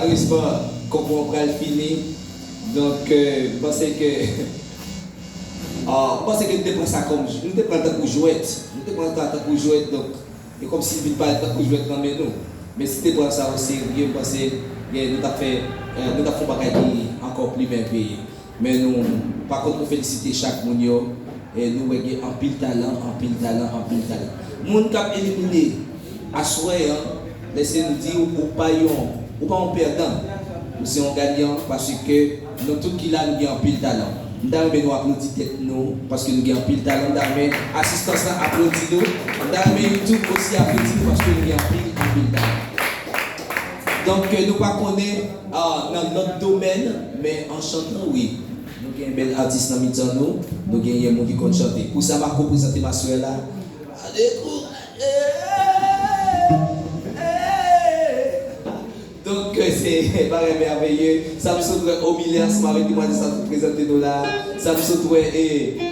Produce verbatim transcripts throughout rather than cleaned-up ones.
Malerezman, konkou an pral fini. Donk, euh, m panse ke, ah, m panse ke nou te pran sa kòm, nou te pran l tankou jwèt. Nou te pran sa tankou jwèt, donk, e kòmsi l vin parèt tankou jwèt nan men nou. Men si te pran sa o serye, m panse, eh, nou t ap fè, eh, nou t ap fè yon bagay ki ankò pli mèveye. Men nou, pa kont, nou felisite chak moun yo. E nou wè gen anpil talan, anpil talan, anpil talan. Moun k ap elimine aswè an, lèse nou di w, ou pa yon, ou pa yon pèdan. Ou se yon ganyan paske nou tout ki la, nou gen anpil talan. M ta renmen nou aplodi tèt nou paske nou gen anpil talan. M ta renmen asistans lan aplodi nou. M ta renmen YouTube osi aplodi nou paske nou gen anpil, anpil talan. Donk, nou pa konnen, ah, nan lòt domèn, men an chantan, wi. Nou gen bèl atis nan mitan nou, nou genyen moun ki konn chante. Pou sa, m ap reprezante m aswè la. Pa dekouraje. Donk, se bagay mèveye. Sa m sot wè Omilè ansanm avèk demwazèl sa sot prezante nou la. Sa m sot wè, e,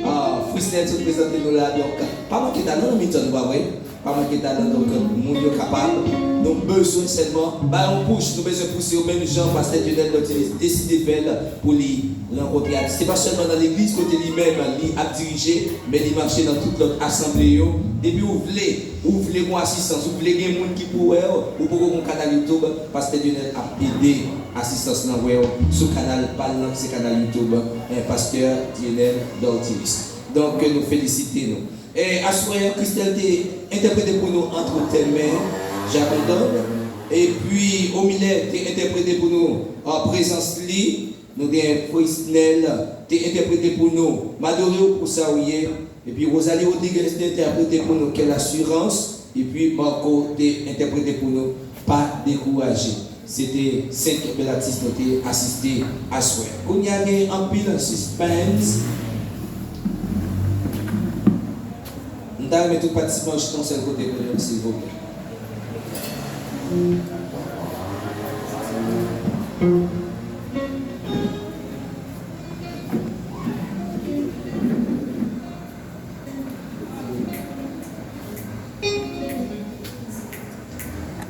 ah, Frisnel sot prezante nou la. Donk, pa manke talan nan mitan nou, pa vre? Pa manke talan, donk, moun yo kapab. Nou bezwen sèlman bay yon pous, nou bezwen pouse yo, menm jan Pastè Dionel Dortilis deside fè l pou li rankontre atis. Se pa sèlman nan legliz kote li menm li ap dirije, men li mache nan tout lòt asanble yo. Depi ou vle, ou vle gon asistans, ou vle gen moun ki pou wè w, ou poko gon kanal YouTube, Pastè Dionel ap ede asistans lan wè w sou kanal pa l lan, ki se kanal YouTube, eh, Pastè Dionel Dortilis. Donk, nou felisite nou. E, aswè an, Christelle te entèprete pou nou Entre tes mains, Jacques Antonne. Epi, Omilè te entèprete pou nou, ah, Prezans li. Nou gen Frisnel te entèprete pou nou M adore w pou sa w ye. Epi, Rosalie Rodriguez te entèprete pou nou Quelle assurance. Epi, Marco te entèprete pou nou Pa dekouraje. Se te senk bèl atis nou te asiste aswè. Kounye a gen anpil sispens. M ta renmen tout patisipan chita yon sèl kote pou nou, silvouplè.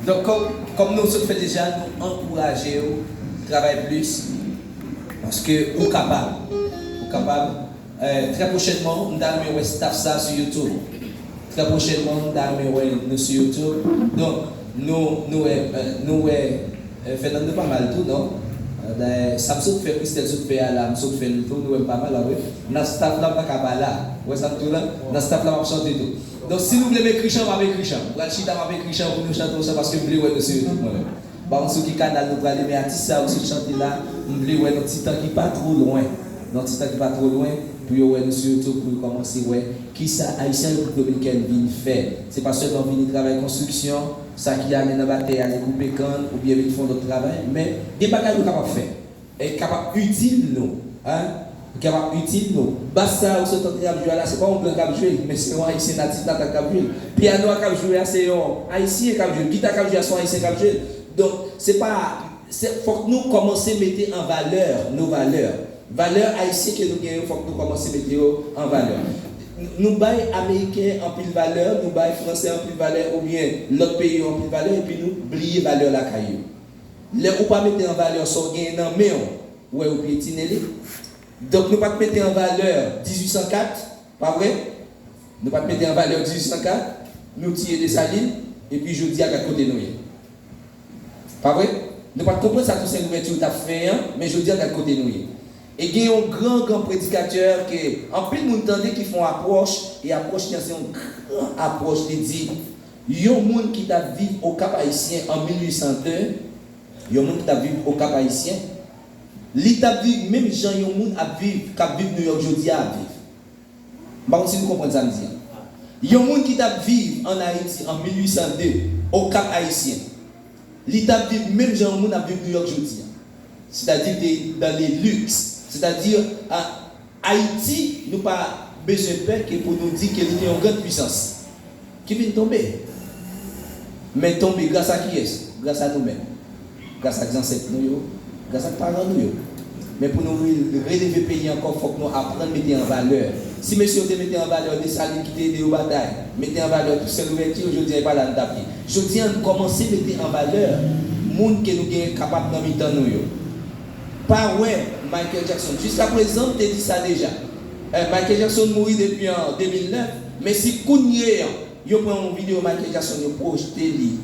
Donk, kòm, kòm nou sot fè deja, nou ankouraje w travay plis, paske ou kapab. Ou kapab. Eh, trè pwochènman, m ta renmen wè staff sa sou YouTube. Trè pwochènman, m ta renmen wè nou sou YouTube. Donk, nou, nou wè, eh, nou wè, eh, Fernando pa mal tou, non? Eh, dayè, sa m sot fè, Christelle sot fè a la, m sot fè l tou, nou wè m pa mal, pa vre? Nan staff la, m pa ka pa la. Ou wè sa m di w la? Nan staff la, m ap chante tou. Donk, si nou vle m ekri chan, m ap ekri chan. M pral chita, m ap ekri chan pou nou chante yon chan, paske m vle wè nou sou YouTube, mwen menm. M pa konn sou ki kanal nou prale, men atis sa yo sot chante la, m vle wè nan ti tan ki pa twò lwen. Nan ti tan ki pa twò lwen, pou yo wè nou sou YouTube, pou yo kòmanse wè kisa Ayisyen Repiblik Dominikèn vin fè. Se pa sèlman vini travay konstriksyon, sa ki ale nan batèy, ale koupe kann, oubyen vin fè yon lòt travay, men gen bagay yo kapab fè. E kapab itil nou, en? Kapab itil nou. Bas sa yo sot antre ap jwe a la, se pa yon blan k ap jwe l, men se yon Ayisyen natif natal k ap jwe l. Pyano a k ap jwe a, se yon Ayisyen k ap jwe l. Gita k ap jwe a, se yon Ayisyen k ap jwe l. Donk, se pa, se, fòk nou kòmanse mete an valè nos valeurs. Valè ayisyen ke nou genyen yo, fòk nou kòmanse mete yo an valè. Nou bay Ameriken anpil valè, nou bay Fransè anpil valè, oubyen lòt peyi yo anpil valè, epi nou bliye valè lakay yo. Lè ou pa mete an valè sa w genyen nan men w, ou wè yo pyetine li. Donk, nou pa t mete an valè dizuit san kat, pa vre? Nou pa t mete an valè dizuit san kat, nou tiye Desalin, epi jodi a, gad kote nou ye. Pa vre? Nou pa t konprann sa Tousen Louvèti t ap fè an, men jodi a, gad kote nou ye. E gen yon gran, gran predikatè ke anpil moun tande ki fè yon apwòch, e apwòch li an se yon gran apwòch, li di, yon moun ki t ap viv Okap Ayisyen an mil uit san de, yon moun ki t ap viv Okap Ayisyen, li t ap viv menm jan yon moun ap viv, k ap viv Nouyòk jodi a ap viv. M pa konn si nou konprann sa m di an. Yon moun ki t ap viv ann Ayiti an mil uit san de, Okap Ayisyen, li t ap viv menm jan yon moun ap viv Nouyòk jodi a. Sètadi te dans le luxe. Sètadi, a, Ayiti, nou pa bezwen pè ke pou nou di ke li te yon grann pwisans ki vin tonbe. Men tonbe gras a kiyès? Gras a nou menm. Gras ak zansèt nou yo, gras ak paran nou yo. Men pou nou re-, releve peyi ankò, fòk nou aprann mete an valè. Si mesye yo te mete an valè Desalin ki te ede yo batay, mete an valè Tousen Louvèti, jodi a, e pa la n t ap ye. Jodi a, n kòmanse mete an valè moun ke nou genyen kapab nan mitan nou yo pa wè Michael Jackson. Jiskaprezan, m te di sa deja. Eh, Michael Jackson mouri depi an de mil nèf, men si kounye a yo pran yon videyo Michael Jackson, yo pwojte li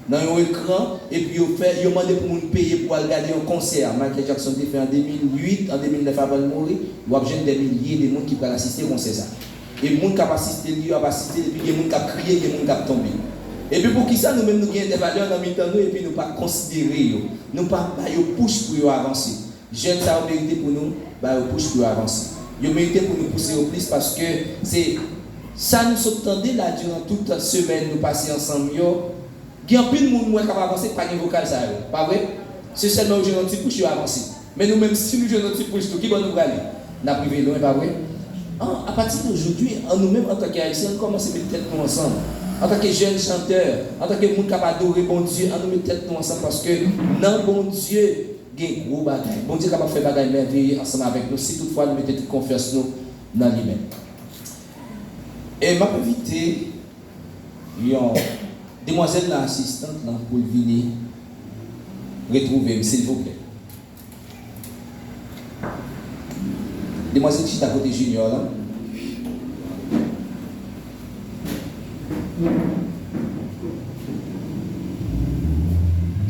nan yon ekran, epi yo fè, yo mande pou moun peye pou al gade yon konsè Michael Jackson te fè an de mil uit, an de mil nèf, avan l mouri, w ap jwenn dè milye de moun ki pral asiste konsè sa. E moun k ap asiste li yo ap asiste l, epi gen moun k ap kriye, gen moun k ap tonbe. Epi poukisa nou menm nou gen dè valè nan mitan nou, epi nou pa konsidere yo, nou pa ba yo pouch pou yo avanse? Jèn sa yo merite pou nou ba yo pouch pou yo avanse. Yo merite pou nou pouse yo plis, paske se sa nou sot tande la diran tout semèn nou pase ansanm yo. Gen anpil moun m wè k ap avanse k pa gen vokal sa yo, pa vre? Se sèlman yo jwenn yon ti pouch yo avanse. Men nou menm, si nou jwenn yon ti pouch tou, kibò nou prale? N ap rive lwen, pa vre? An, apati de jodi, an nou menm antanke Ayisyen, ann kòmanse met tèt nou ansanm. Antanke jèn chantè, antanke moun k ap adore Bondye, ann nou met tèt nou ansanm, paske nan Bondye gen gwo bagay. Bondye kapab fè bagay mèveye ansanm avèk nou si toutfwa nou mete tout konfyans nou nan li menm. E m ap envite yon demwazèl nan asistant lan pou l vini retwouve m, silvouplè. Demwazèl ki chita kote Junior lan.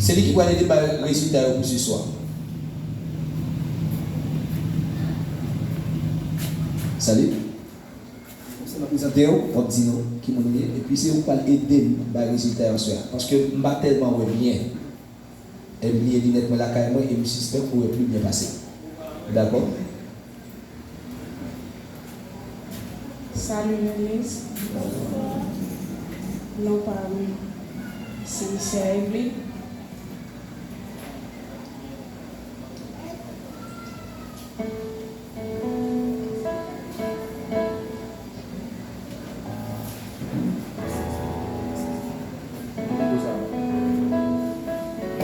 Se li ki pral ede bay rezilta yo pou se swa. Salut. Kòmsi m ap prezante w, w ap di nou ki moun ou ye, epi se ou k pral ede m bay rezilta yo aswè a. Paske m pa tèlman wè byen. E m bliye linèt mwen lakay mwen e m sispèk ou wè pi byen pase m. Dakò? Salut Venise. Non pa m se Misye Evelyn.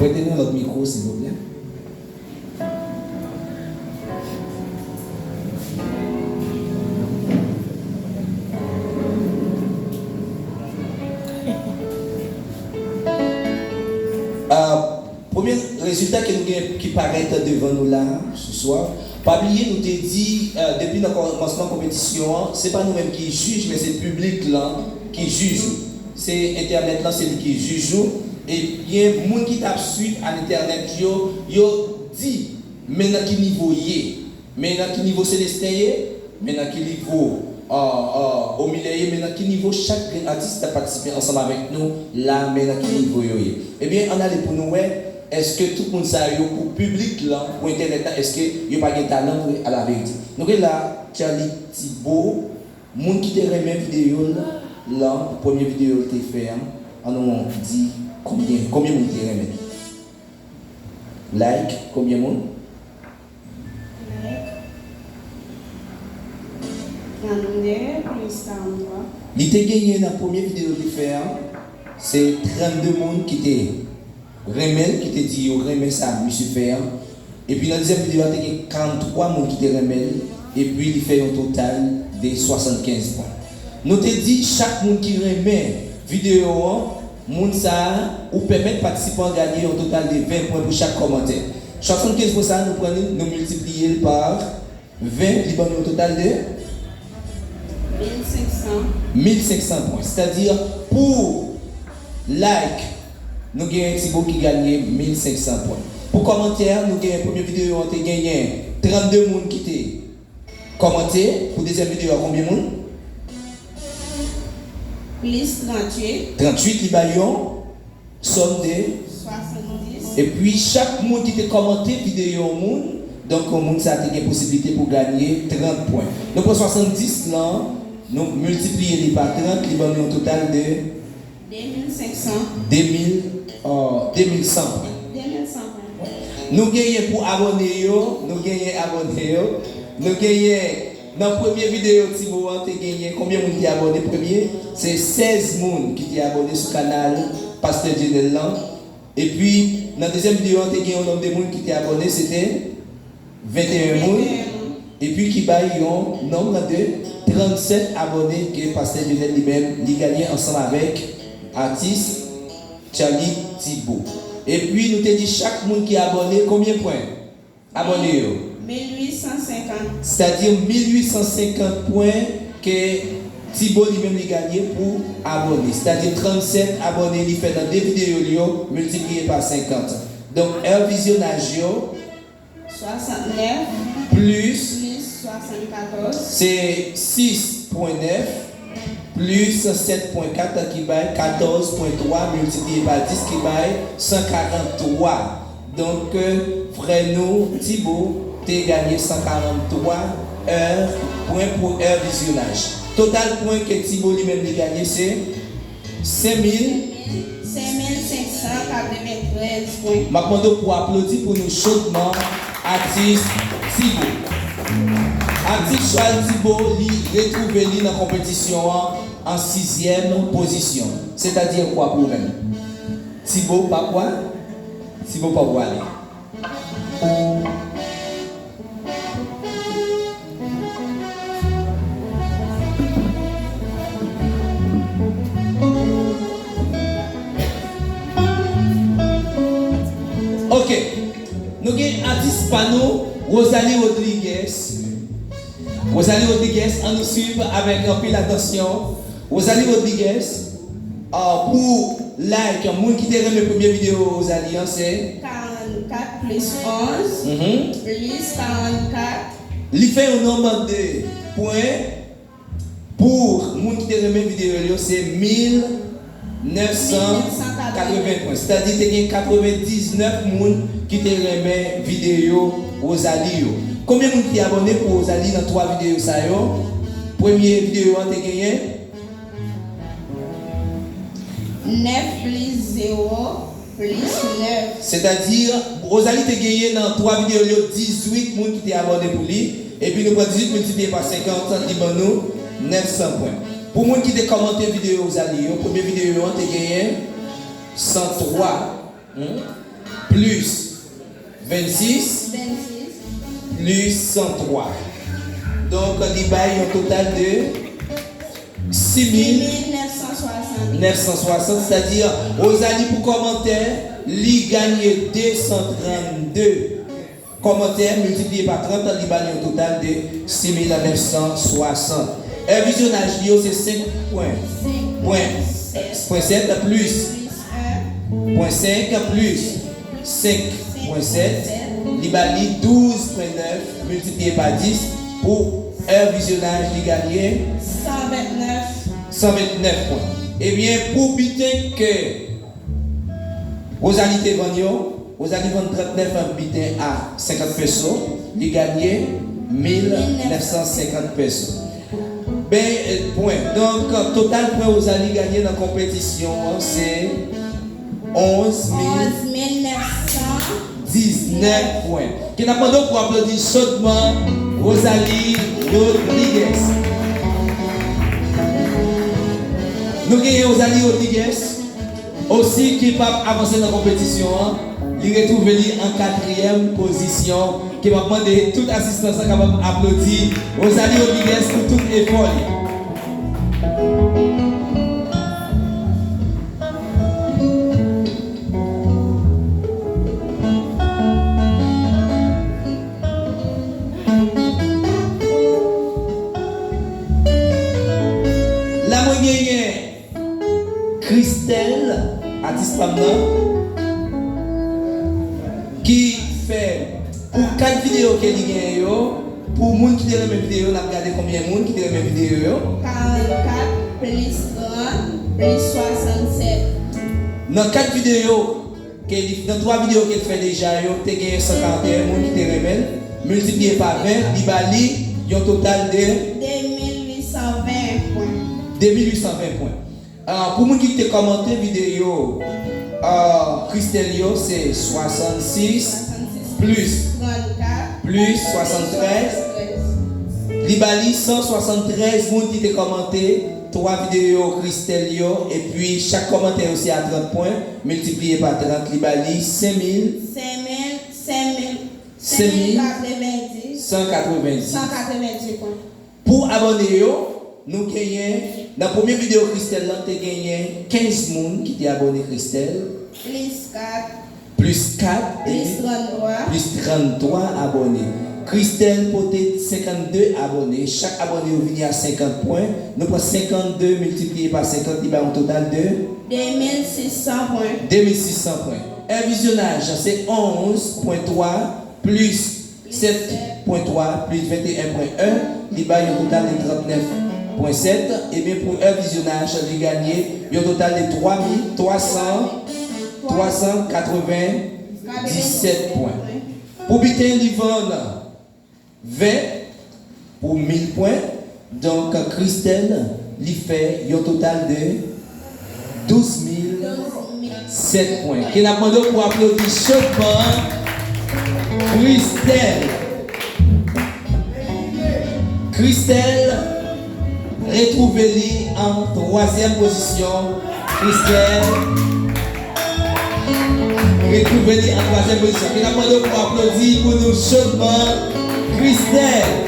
Prete nou lòt mikwo, silvouplè. Ah, Premye rezilta ke nou gen ki parèt devan nou la, se swa, pa bliye nou te di, eh, depi nan kòmansman konpetisyon an, se pa nou menm ki jij, men se piblik lan ki jij ou. Se entènèt lan, se li ki jij ou. E gen moun ki t ap swiv a entènèt yo, yo di, men nan ki nivo w ye. Men nan ki nivo Celestin ye, men nan ki nivo, ah, ah, Omilè ye, men nan ki nivo chak grenn atis k ap patisipe ansanm avèk nou la, men nan ki nivo yo ye. Ebyen, ann ale pou nou wè, èske tout moun sa yo, pou piblik lan, pou entènèt la, èske yo pa gen talan vre, alaverite? Nou gen la, Charlie Thibault, moun ki te renmen videyo l lan, premye videyo l te fè an, ann nou di konbyen, konbyen moun ki te renmen l? Like, konbyen moun? Li te genyen nan premye videyo li fè an, se trannde moun ki te renmen l, ki te di yo renmen sa misye fè an. Epi nan dezyèm videyo a, te gen karanntwa moun ki te renmen l, epi li fè yon total de swasannkenz pwen. Nou te di chak moun ki renmen videyo an, moun sa a, ou pèmèt patisipan an ganye yon total de ven pwen pou chak kòmantè. Swasannkenz pwen sa a, nou pran li, nou miltipliye l pa ven, li ban nou yon total de mil senk san. Mil senk san pwen. Sètadi, pou like, nou genyen Tibo ki ganye mil senk san pwen. Pou kòmantè, nou genyen premye videyo an te genyen trannde moun ki te kòmante. Pou dezyèm videyo a, konbyen moun? Plis tranntuit. Tranntuit, li bay yon sòm de swasanndiz. Epi chak moun ki te kòmante videyo yon moun, donk yon moun sa te gen posiblite pou ganye trant pwen. Nou pran swasanndis lan, nou miltipliye li pa trant, li ban nou yon total de de mil senk san. De mil, euh, de mil san pwen. De mil san pwen. Nou genyen pou abòne yo, nou genyen abòne yo, nou genyen nan premye videyo Tibo an te genyen, konbyen moun te abòne premye? Se sèz moun ki te abòne sou kanal Pastè Dionel lan. Epi, nan dezyèm videyo an, te gen yon nonb de moun ki te abòne, se te venteyen moun. Epi ki bay yon nonb de trannsèt abòne ke Pastè Dionel li menm, li ganye ansanm avèk atis Charlie Thibault. Epi nou te di chak moun ki abòne, konbyen pwen? Abòne yo. Mil uit san senkant. Sètadi mil uit san senkant pwen ke Tibo li menm li ganye pou abòne. Sètadi trannsèt abòne li fè nan de videyo li yo, miltipliye pa senkant. Donk, è vizyonaj yo, swasantnèf plis plis swasannkatòz. Se sis pwen nèf plis sèt pwen kat ki bay katòz pwen twa miltipliye pa dis ki bay san karanntwa. Donk, frè nou, Tibo, te ganye san karanntwa è, pwen pou è vizyonaj. Total pwen ke Tibo li menm li ganye se senk mil. Senk mil senk san katreventrèz pwen. M ap mande w pou w aplodi pou nou chodman atis Tibo. Atis Joël Tibo, li retwouve li nan konpetisyon an an sizyèm pozisyon. Sètadi kwa pou ou menm? Tibo pa kwa? Tibo pa pwale. Ok. Nou gen atis pa nou, Rosalie Rodriguez. Rosalie Rodriguez, ann nou swiv avèk anpil atansyon. Rosalie Rodriguez, ah, pou like, moun ki te renmen premye videyo Rosalie an, se karannkat plis onz, mhm, plis karannkat. Li fè yon nonb de pwen. Pou moun ki te renmen videyo l yo, se mil nèf san katreven pwen. Sètadi te gen katrevendiznèf moun ki te renmen videyo Rosalie yo. Konbyen moun ki te abòne pou Rosalie nan twa videyo sa yo? Premye videyo an te genyen nèf plis zewo plis nèf. Sètadi, Rosalie te genyen nan twa videyo l yo dizuit moun ki te abòne pou li, epi nou pran dizuit miltipliye pa senkant, li ban nou nèf san pwen. Pou moun ki te kòmante videyo Rosalie yo, premye videyo an te genyen san twa, hmm, plis vennsis, vennsis plis san twa. Donk, li bay yon total de sis mil nèf san swasant. Nèf san swasant, sètadi, Rosalie pou kòmantè, li ganye de san trannde kòmantè, miltipliye pa trant, li ba li yon total de sis mil nèf san swasant. È vizyonaj li yo se senk pwen, pwen, pwen sèt plis pwen senk plis senk pwen sèt, li ba li douz pwen nèf miltipliye pa dis pou è vizyonaj li ganye san vennèf. San vennèf pwen. Ebyen, pou biten ke Rosalie te vann yo, Rosalie vann trannèf biten a senkant peso, li ganye mil nèf san senkant peso. Ben, pwen. Donk, total pwen Rosalie ganye nan konpetisyon an se onz mil nèf san diznèf pwen. Ke n ap mande w pou aplodi chodman Rosalie Rodriguez. Nou genyen Rosalie Rodriguez osi ki p ap avanse nan konpetisyon an. Li retwouve li an katriyèm pozisyon. Ke m ap mande tout asistans lan kapab aplodi Rosalie Rodriguez pou tout efò li. La mwen genyen Christelle, atis pa m nan, ki fè pou kat videyo ke li genyen yo, pou moun ki te renmen videyo, n ap gade konbyen moun ki te renmen videyo yo. Karannkat plis trant plis swasannsèt. Nan kat videyo ke li, nan twa videyo ke l fè deja yo, te genyen san karanteyen moun ki te renmen l, miltipliye pa ven, li ba li yon total de de mil uit san ven pwen. De mil uit san ven pwen. Ah, pou moun ki te kòmante videyo, ah, Christelle yo, se swasannsis plis trannkat plis swasanntrèz. Li ba li san swasanntrèz moun ki te kòmante twa videyo Christelle yo, epi chak kòmantè yo se a trant pwen, miltipliye pa trant, li ba li senk mil, senk mil, senk mil, senk mil katrevendis, san katrevendis, san katrevendis pwen. Pou abòne yo, nou genyen, nan premye videyo Christelle lan, te genyen kenz moun ki te abòne Christelle. Plis kat. Plis kat, plis trannntwa. Plis trannntwa abòne. Christelle pote senkannde abòne. Chak abòne yo vini a senkant pwen. Nou pran senkannde miltipliye pa senkant, li bay yon total de de mil sis san pwen. De mil sis san pwen. È vizyonaj, se onz pwen twa plis sèt pwen twa plis venteyen pwen en, li bay yon total de trannèf pwen sèt. Ebyen, pou è vizyonaj, li genyen yon total de twa mil twa san, twa san katreven disèt pwen. Pou biten, li vann ven pou mil pwen. Donk, Christelle, li fè yon total de douz mil sèt pwen. Ke n ap mande w pou aplodi chodman Christelle. Christelle retwouve li an twazyèm pozisyon. Christelle retwouve li an twazyèm pozisyon. Ke n ap mande w pou aplodi pou nou chodman Christelle.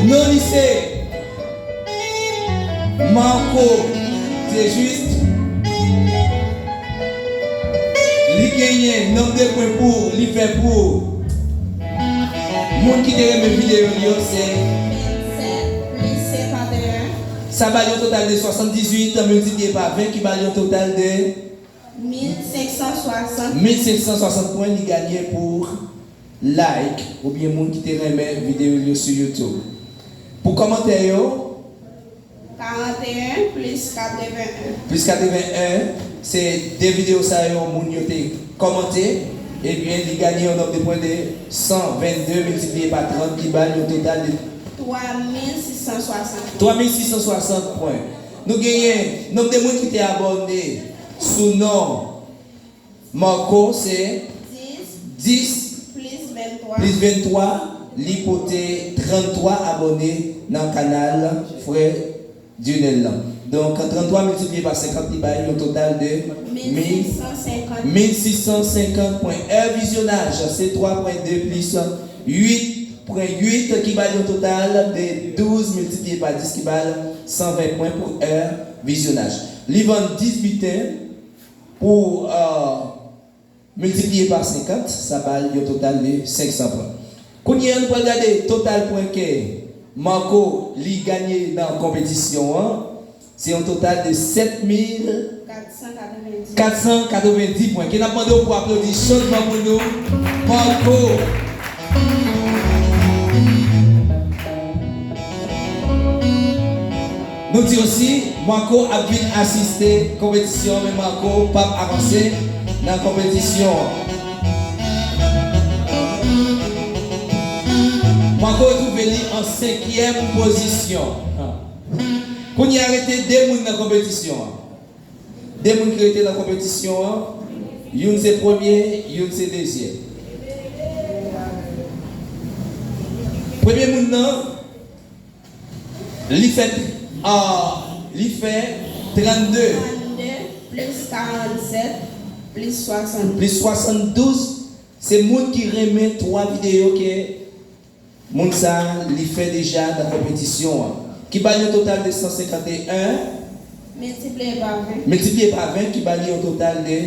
Non li se Marco Diejuste. Li genyen nonb de pwen pou li fè pou moun ki te renmen videyo li yo se vennsenk plis senkanteyen. Sa ba l yon total de swasanndizuit miltipliye pa ven ki ba l yon total de mil senk san swasant. Mil senk san swasant pwen li genyen pou like oubyen moun ki te renmen videyo l yo sou YouTube. Pou kòmantè yo, karanteyen plis katreven en. Plis katreven en, se de videyo sa yo moun yo te kòmante, ebyen, li genyen yon nonb de pwen de san vennde miltipliye pa trant ki ba l yon total de twa mil sis san swasant. Twa mil sis san swasant pwen. Nou genyen nonb de moun ki te abòne sou non Marco se dis, dis plis venntwa. Plis venntwa, li pote tranntwa abòne nan kanal frè Dionel lan. Donk, tranntwa miltipliye pa senkant, li bay yon total de mil, mil sis san senkant. Mil sis san senkant pwen. È vizyonaj, se twa pwen de plis uit pwen uit, ki bay yon total de douz miltipliye pa dis, ki bay san ven pwen pou è vizyonaj. Li vann dis biten, pou, euh, miltipliye pa senkant, sa ba l yon total de senk san pwen. Kounye a, nou pral gade total pwen ke Marco li genyen nan konpetisyon an. Se yon total de sèt mil kat san katrevendis pwen. Ke n ap mande w pou aplodi chodman pou nou, Marco. Nou di osi, Marco ap vin asiste konpetisyon, men Marco p ap avanse nan konpetisyon an. Marco retwouve li an senkyèm pozisyon. Kounye a rete de moun nan konpetisyon an. De moun ki rete nan konpetisyon an, youn se premye, youn se dezyèm. Premye moun nan, li fè, ah, li fè trannde. Trannde plis karannsèt plis swasanndouz. Plis swasanndouz, se moun ki renmen twa videyo ke moun sa a, li fè deja nan konpetisyon an, ki ba l yon total de san senkanteyen. Miltipliye pa ven. Miltipliye pa ven, ki ba li yon total de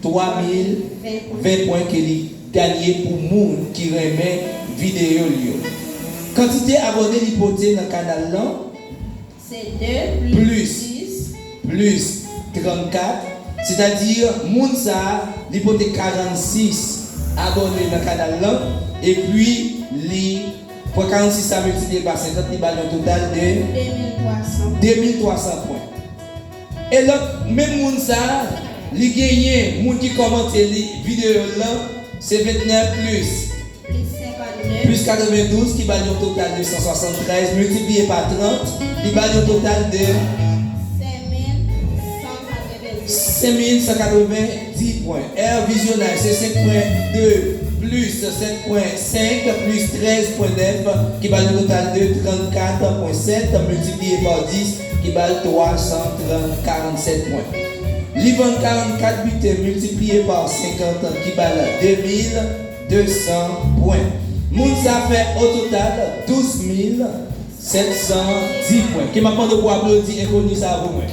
twa mil ven pwen ke li genyen pou moun ki renmen videyo l yo. Kantite abòne li pote nan kanal lan, se de plis dis plis trannkat, sètadi moun sa a, li pote karannsis abòne nan kanal lan, epi li pran karannsis sa miltipliye pa senkant, li ba l yon total de de mil twa san. De mil twa san pwen. E lòt, menm moun sa a, li genyen moun ki kòmante li videyo l lan, se ventnèf plis plis senkanndè. Plis katrevendouz, ki ba l yon total de san swasanntrèz, miltipliye pa trant, li ba l yon total de senk mil san katrevendis. Senk mil san katrevendis pwen. È vizyonaj, se senk pwen de plis sèt pwen senk plis trèz pwen nèf, ki ba l yon total de trannkat pwen sèt, miltipliye pa dis, ki ba l twa san trant, karannsèt pwen. Li vann karannkat biten miltipliye pa senkant ki ba l de mil de san pwen. Moun sa fè o total douz mil sèt san dis pwen. Ke m ap mande w pou aplodi enkoni sa a pou mwen.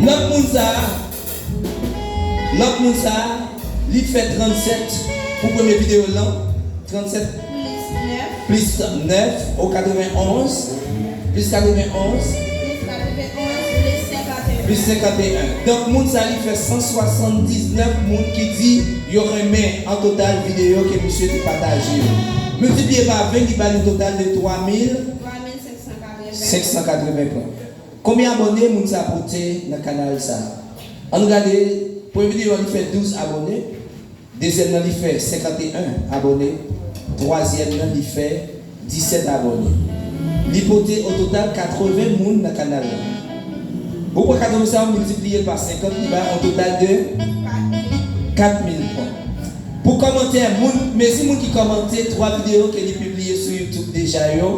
Lòt moun sa a, lòt moun sa a, li fè trannsèt pou premye videyo l lan. Trannsèt plis nèf. Plis nèf, o katrevenonz. Plis katrevenonz. Plis katrevenonz, plis senkanteyen. Plis senkanteyen. Donk, moun sa li fè san swasanndiznèf moun ki di yo renmen an total videyo ke misye te pataje yo. Miltipliye pa ven, li ba nou total de twa mil. Twa mil senk san katreven. Senk san katreven pwen. Konbyen abòne moun sa pote nan kanal sa? Ann gade, premye videyo a li fè douz abòne. Dezyèm nan li fè senkanteyen abòne. Twazyèm nan li fè disèt abòne. Li pote o total katreven moun nan kanal la. Ou pran katreven sa, ou miltipliye l pa senkant, li bay yon total de kat mil pwen. Pou kòmantè, moun, mezi moun ki kòmante twa videyo ke li pibliye sou YouTube deja yo,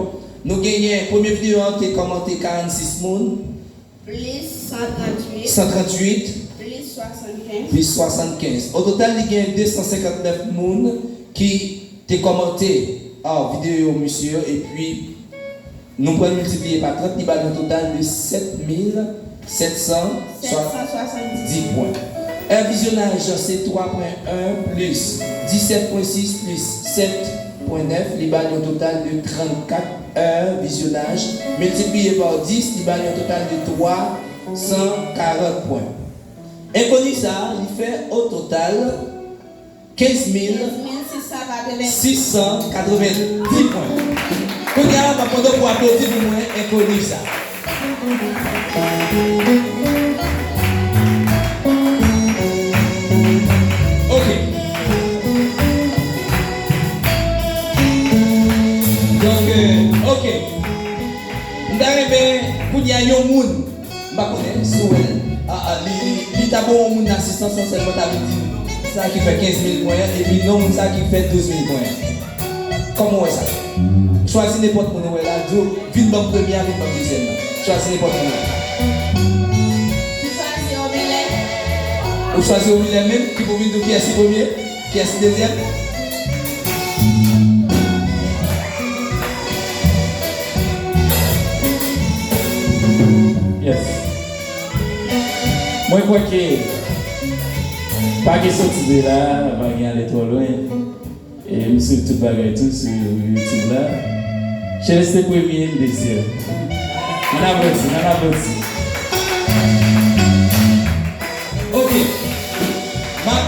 nou genyen premye videyo an te kòmante karannsis moun. Plis san tranntuit. San tranntuit. Plis swasannkenz. Plis swasannkenz. O total, li gen de san senkannnèf moun ki te kòmante, ah, videyo misye yo, epi nou pran l miltipliye pa trant, li ba nou yon total de sèt mil sèt san swasanndis pwen. È vizyonaj se twa pwen en plis disèt pwen sis plis sèt pwen nèf, li ba nou yon total de trannkat è vizyonaj. Miltipliye pa dis, li ba nou yon total de twa san karant pwen. Enkoni sa a, li fè o total kenz mil sis san katrevendis pwen. Kounye a, m ap mande w pou aplodi pou mwen enkoni sa a. Ok. Donk, euh, ok. M ta renmen kounye a yon moun, m pa konnen si w wè l, a, a, li, li, li ta bon yon moun asistans lan sèlman ta vin di m sa ki fè kenz mil pwen an, epi non moun sa ki fè douz mil pwen an. Kòman w wè sa? Chwazi nenpòt moun ou wè la, di w, vin ban m premye a, vin ban m dezyèm nan. Chwazi nenpòt moun ou wè. M chwazi Omilè. Ou chwazi Omilè menm, ki pou vin di w kiyès ki premye? Kiyès ki dezyèm? Yes. Mwen kwè ke pa gen soti de la, pa gen ale twò lwen. E m swiv tout bagay tou sou YouTube la. Cheleste premye, m dezyèm. Ann aplodi, ann aplodi. Ok. M ap,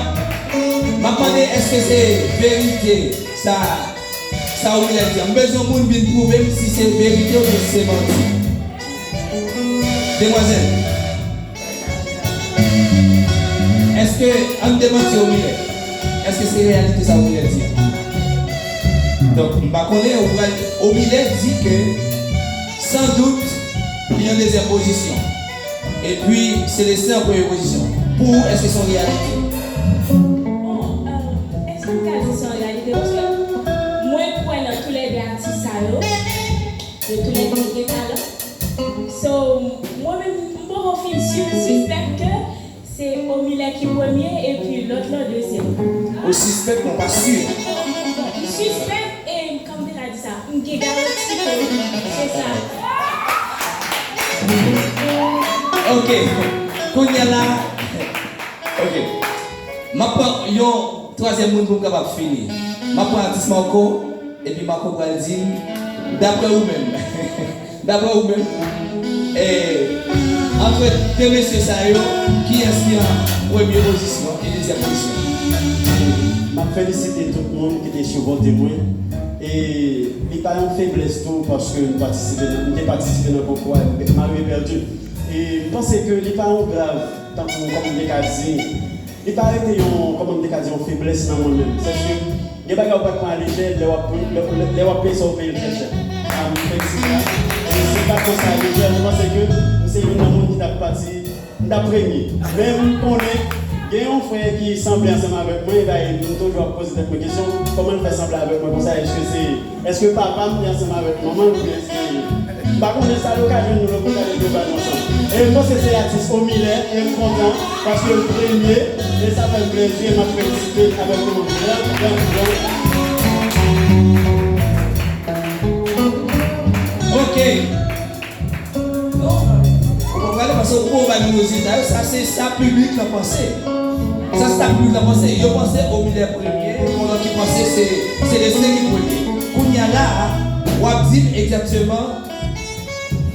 m ap mande èske se verite sa, sa Omilè di a. M bezwen moun vin pwouve m si se verite oubyen si se manti. Demwazèl, èske, ann demanti Omilè, èske se reyalite sa Omilè di a? Donk, m pa konnen, ou pral, Omilè di ke, san dout, li an dezyèm pozisyon. Epi, Celestin an premye pozisyon. Pou ou, èske se yon reyalite? Bon, euh, èske m ka di se yon reyalite? Paske mwen kwè nan toulède atis sa yo. Yo toulède gen talan. So, mwen menm, m poko fin si, m sispèk ke se Omilè ki premye epi lòt lan dezyèm. Ou sispèk, men w pa si. M sispèk e, kòm m te ka di sa, m gen garanti ke se sa. Ok. Kounye a la, ok. M ap pran yon twazyèm moun pou m kapab fini. M ap pran atis Marco, epi Marco pral di m, daprè ou menm, daprè ou menm, e, antre de mesye sa yo, kiyès ki an premye pozisyon e dezyèm pozisyon? M ap felisite tout moun ki te sipòte mwen. E li pa yon feblès tou, paske m patisipe nan, m te patisipe nan konkou a, m arive pèdi. E m panse ke li pa yon grav, tankou, kòm m te ka di, li pa rete yon, kòman m te ka di, yon feblès nan mwen menm. Sètadi, gen bagay ou pa t pran alejè, lè w ap, lè, lè, lè w ap peye sa, ou peye l trè chè. A, m felisite la. E si m pa t pran sa alejè, m panse ke m se youn nan moun ki t ap pati, m t ap premye. Men m konnen, Gen yon frè ki sanble ansanm avèk mwen, e bay, m toujou ap poze tèt mwen kesyon, kòman l fè sanble avèk mwen konsa? Èske se, èske papa m te ansanm avèk manman l, oubyen èske, m pa konnen, sa lokazyon nou rankontre avèk Jewova nou ansanm. E m panse se atis Omilè, e m kontan, paske l premye, e sa fè m plezi, e m ap felisite avèk tout moun. Gran, gran, gran. Ok. Non, ou pa prale paske ou poko bay moun rezilta yo, sa se sa piblik lan panse. Sa se sa piblik lan panse. Yo panse Omilè premye, gon lòt ki panse se Celestin ki premye. Kounye a la a, w ap di m egzakteman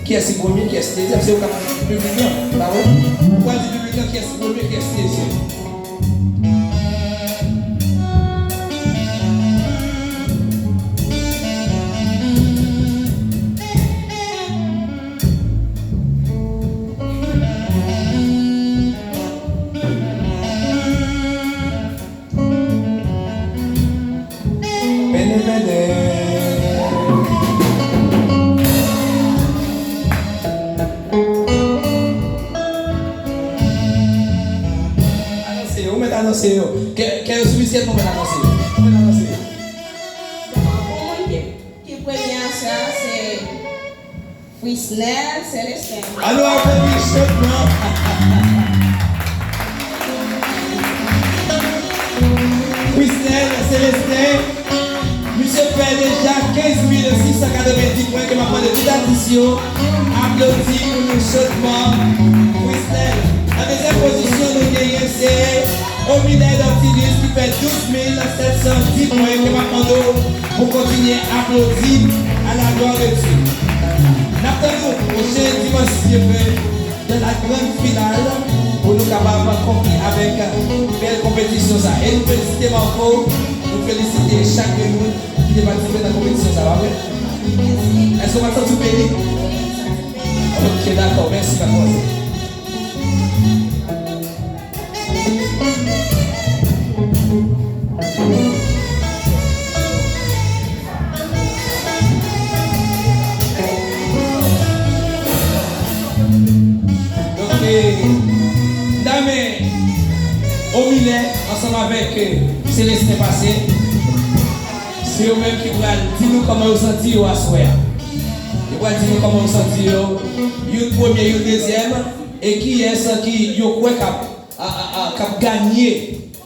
kiyès ki premye, kiyès ki dezyèm, se ou k ap di piblik lan, pa vre? Ou pral di piblik lan kiyès ki premye, kiyès ki dezyèm. Pèdè, pèdè. Anonse yo, ou mèt anonse yo. Kè, kè yo sou misye, ou mèt anonse yo. Ou mèt anonse yo. Bon, moun ki, ki premye a sa, se Frisnel Celestin. Ann nou aplodi chotman. Frisnel Celestin, misye fè deja kenz mil sis san katrevenndis pwen, ke m ap mande tout atis yo aplodi pou nou chotman Frisnel. Nan dezyèm pozisyon, nou genyen se Omilè Dortilus ki fè douz mil sèt san dis pwen, ke m ap mande w pou kontinye aplodi à la gloire de Dieu. N ap tann ou pwochen dimanch, si Dye vle, dans la grande finale, pou nou kapab konkli avèk bèl konpetisyon sa. E nou felisite Marco, nou felisite chak de nou ki te patisipe nan konpetisyon sa, pa vre? Èske w pa t santi w beni? Ok, dakò, mèsi, mademoiselle. Donk, eh, dame Omilè ansanm avèk, eh, Celestin pase. Se yo menm ki pral di nou kòman yo santi yo aswè a. Yo pral di nou kòman yo santi yo, youn premye, youn dezyèm, e kiyès ki yo kwè k ap, a, a, a, k ap ganye,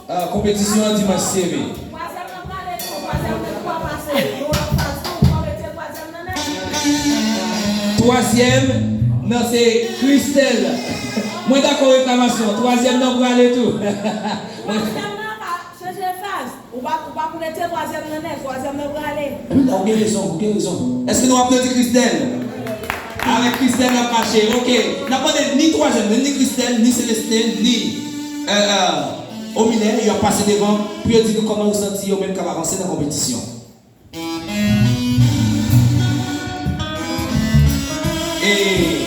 a, konpetisyon an dimanch si Dye vle. Twazyèm nan prale tou, twazyèm nan twa pase, nou an faz tou, nou mete twazyèm nan nèt. Twazyèm nan se Christelle. Mwen dakò reklamasyon, twazyèm nan prale tou. Twazyèm nan pa chanje faz. Ou pa, ou pa pou rete twazyèm nan nèt, twazyèm nan prale. Ou gen rezon, ou gen rezon. Èske nou aplodi Christelle? Avèk Christelle n ap mache, ok. N ap mande ni twazyèm nan, ni Christelle, ni Celestin, ni, euh, euh, Omilè, yo ap pase devan pou yo di nou kòman yo santi yo menm k ap avanse nan konpetisyon. E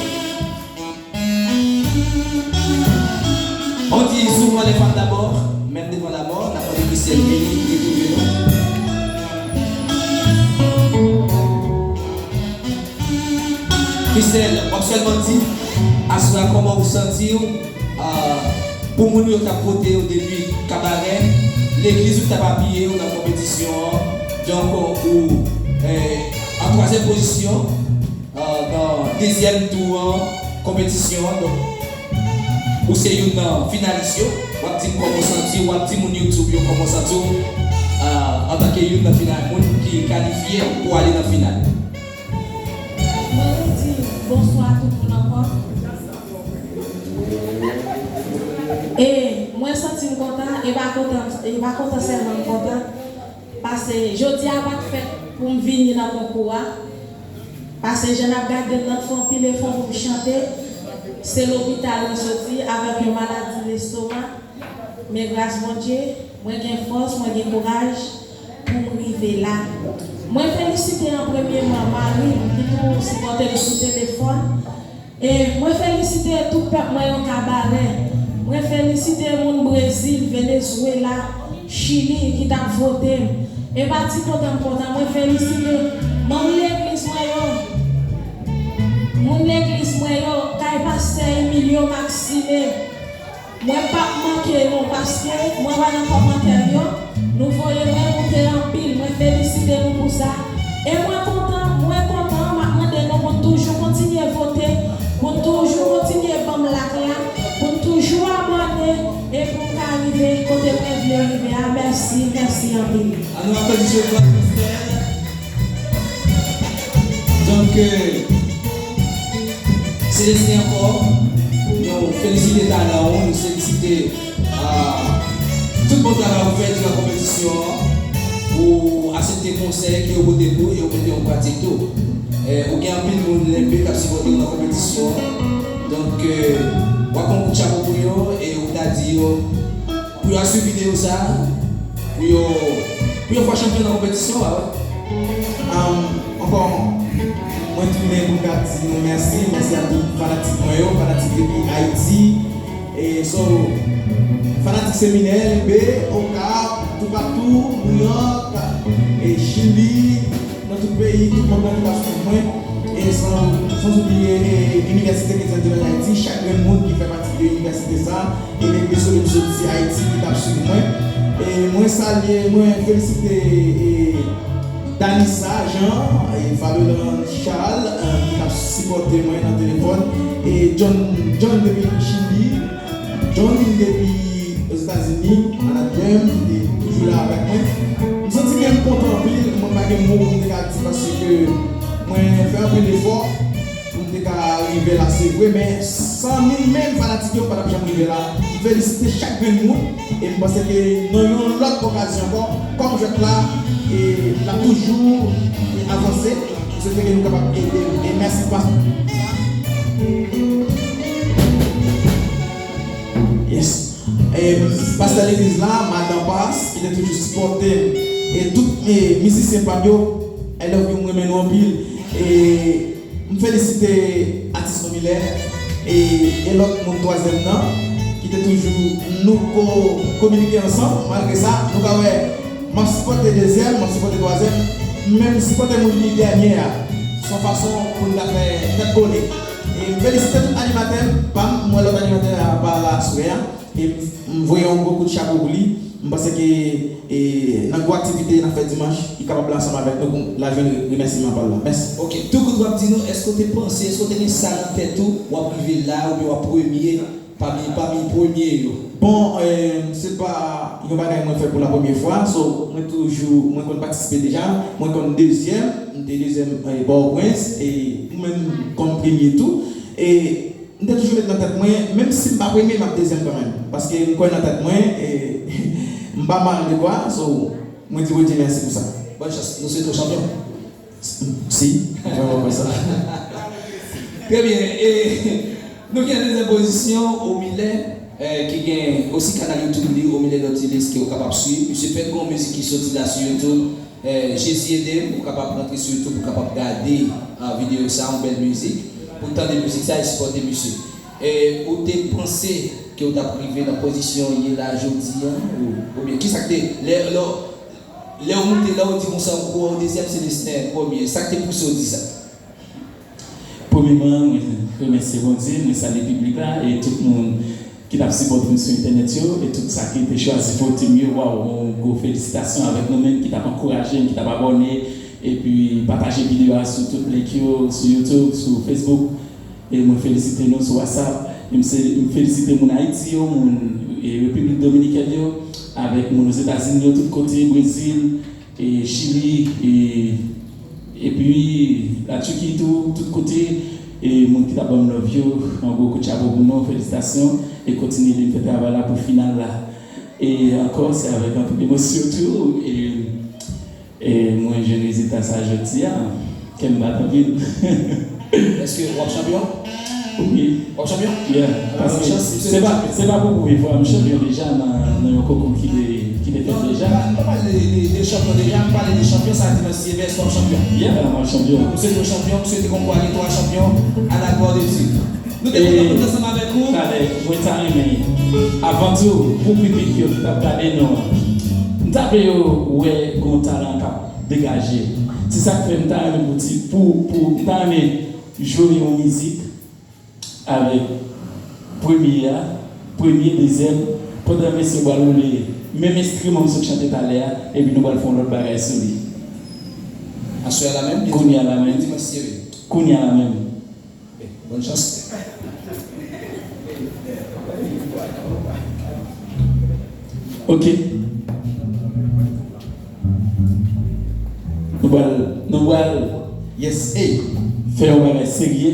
On dit souvent les femmes d'abord, même devant la mort, n ap mande Christelle vini, retouve nou. Christelle, w ap sèlman di, aswè a kòman ou santi w, a, pou moun yo k ap vote yo depi kabarè, legliz ou k t ap apiye yo nan konpetisyon an, donk ou, eh, an twazyèm pozisyon, a, nan dezyèm tou an konpetisyon an. Donk, ou se youn nan finalis yo. W ap di m kòman w santi w, w ap di moun YouTube yo kòman w santi w, a, antanke youn nan final, moun ki kalifye pou ale nan final. Mwen redi bonswa tout moun ankò. E mwen santi m kontan, e pa kontan, e pa kontan sèlman m kontan. Paske jodi a pa t fèt pou m vini nan konkou a. Paske jan n ap gade m nan, t fè anpil efò pou m chante. Se lopital mwen soti avèk yon maladi lestoma. Men gras Bondye, mwen gen fòs, mwen gen kouraj pou m rive la. Mwen felisite an premyeman mari m ki toujou sipòte m sou telefòn. E mwen felisite tout pèp mwen yo kabarè. Mwen felisite moun Brezil, Venezwela, Chili ki t ap vote m. E pa ti kontan m kontan, mwen felisite manm legliz mwen yo. Moun legliz mwen yo, kay pastè Emilio Maxime. Mwen p ap manke non, paske mwen wè nan kòmantè yo, nou voye mwen moute anpil, mwen felisite nou pou sa. E mwen kontan, mwen kontan, m ap mande nou pou n toujou kontinye vote, pou n toujou kontinye ban m like la, pou n toujou abòne, e pou n ka rive kote mwen vle rive a. Mèsi, mèsi anpil. An nou aplodi Jovens Christelle. Donk, euh, Célestin ankò, nou felisite talan ou, nou felisite, ah, tout bon travay ou fè diran konpetisyon an. Ou aksepte konsèy ke yo pote pou ou e ou mete yo an pratik tou. Eh, ou gen anpil moun lenbe k ap sipòte w nan konpetisyon an. Donk, eh, w ap pran kout chapo pou yo e ou ta di yo pou yo al swiv videyo sa a, pou yo, pou yo fè w chanpyon nan konpetisyon an, wi. Am, ankò, mwen tounen pou m ka di nou mèsi. Mèsi a tout fanatik mwen yo, fanatik depi Ayiti. E so, fanatik seminè, L B, Okap, toupatou, Nouyòk, e Chili, nan tout peyi, tout moun nan ki t ap swiv mwen. E san, san oubliye, e, Inivèsite Ketyèn Dimanch Ayiti, chak grenn moun ki fè pati de inivèsite sa, e legliz kote m soti, Ayiti, ki t ap swiv mwen. E mwen salye, mwen felisite, e, Danisa Jean, e Fabelan Charles, e, ki t ap sipòte mwen nan telefòn, e John, John depi Chili, John depi Ozetazini, manager m, ki te toujou la avèk mwen. M santi ke m kontan anpil, mwen pa gen mo pou m te ka di paske mwen fè anpil efò pou m te ka rive la, se vre, men san nou menm fanatik yo, m pa t ap janm rive la. M felisite chak grenn moun, e m panse ke nan yon lòt okazyon ankò, kòm jwèt la, e l ap toujou avanse, m swete ke nou kapab ede l, e mèsi pas. Yes. E, pastè legliz la, madan pas, ki te toujou sipòte m. E tout, e, mizisyen pa m yo, I love you, m renmen nou anpil. E m felisite atis Omilè e, e lòt moun twazyèm nan, ki te toujou nou ko, kominike ansanm. Malgre sa, nou ka wè, m ap sipòte dezyèm, m ap sipòte twazyèm, men m sipòte moun ki dènye a. Se yon fason pou n ta fè tèt kole. E m felisite tout animatè pa m, m wè lòt animatè a pa la aswè a. E m, m voye yon gwo kout chapo pou li. M panse ke, e, nan gwo aktivite n ap fè dimanch, li kapab la ansanm avèk nou pou l al jwenn remèsiman pa l la. Mèsi. Ok, tou kout w ap di nou, èske w te panse, èske w te gen sa nan tèt ou, w ap rive la, oubyen w ap premye, pami, pami premye yo? Bon, e, se pa yon bagay mwen fè pou la premye fwa, so, mwen toujou, mwen konn patisipe deja, mwen konn dezyèm, m te dezyèm, e, Pòtoprens, e mwen menm konn premye tou. E, M te toujou met nan tèt mwen, menm si m pa premye, m ap dezyèm kanmenm. Paske m kwè nan tèt mwen, e, m pa mal de kwa, so, mwen di Bondye mèsi pou sa. Bòn chans, nou swete w chanpyon. Si, m vrèman kwè sa. Trè byen, e, nou gen an dezyèm pozisyon, Omilè, e, ki gen osi kanal YouTube li, Omilè Nautilus, ke w kapab swiv. Misye fèk gen yon mizik ki soti la sou YouTube. Eh, Jezi ede m, ou kapab rantre sou YouTube, ou kapab gade, ah, videyo sa, yon bèl mizik, pou tande mizik sa e sipòte misye. Eh, ou te panse ke w t ap rive nan pozisyon w ye la jodi a? Ou, oubyen, kisa k te, lè, lè, lè w moute, lè w di konsa, ou, ou dezyèm, Célestin premye, sa k te pouse w di sa? Premyèman, mwen remèsye Bondye, mwen salye piblik la e tout moun ki t ap sipòte m sou entènèt yo, e tout sa ki te chwazi vote m yo, waw, yon gwo felisitasyon avèk nou menm ki t ap ankouraje m, ki t ap abòne, epi pataje videyo a sou tout link yo, sou YouTube, sou Facebook. E mwen felisite nou sou WhatsApp. E m se, m felisite moun Ayiti yo, moun, e, Repiblik Dominikèn yo, avèk moun Ozetazini yo, tout kote, Brezil, e Chili, e, epi Latiki tou, tout kote, e moun ki t ap ban m love yo, yon gwo kout chapo pou nou, felisitasyon, e kontinye vin fè travay la pou final la. E ankò, se avèk anpil emosyon tou, e, e mwen jwenn rezilta sa jodi a, kè m bat anpil. Èske w ap chanpyon? Wi. W ap chanpyon? Yeah. Paske se pa, se pa pou premye fwa m chanpyon deja nan, nan yon konkou ki te, ki te fèt deja. Non, m pa, m pa pale de, de, de chanpyon deja, m pale de chanpyon, sa di nan si Evès w ap chanpyon. Yeah, m ap chanpyon. M swete w chanpyon, m swete konkou a gen twa chanpyon, à la gloire de Dieu. Nou te kontan pou nou ansanm avèk ou. Talè, mwen ta renmen, avan tou, pou piblik yo ki t ap gade nou an, m ta vle yo wè gon talan k ap degaje. Se sa k fè m ta renmen pou ti, pou, pou, m ta renmen jwe yon mizik avèk premye a, Premye, dezyèm, pandan mesye pral woule menm enstriman m sot chante talè a, epi nou pral fè yon lòt bagay sou li. Aswè a la menm? Kounye a la menm. Dimanch si Dye vle. Kounye a la menm. Bòn chans. Ok. Nou pral, nou pral Yes, hey. Fè yon bagay serye.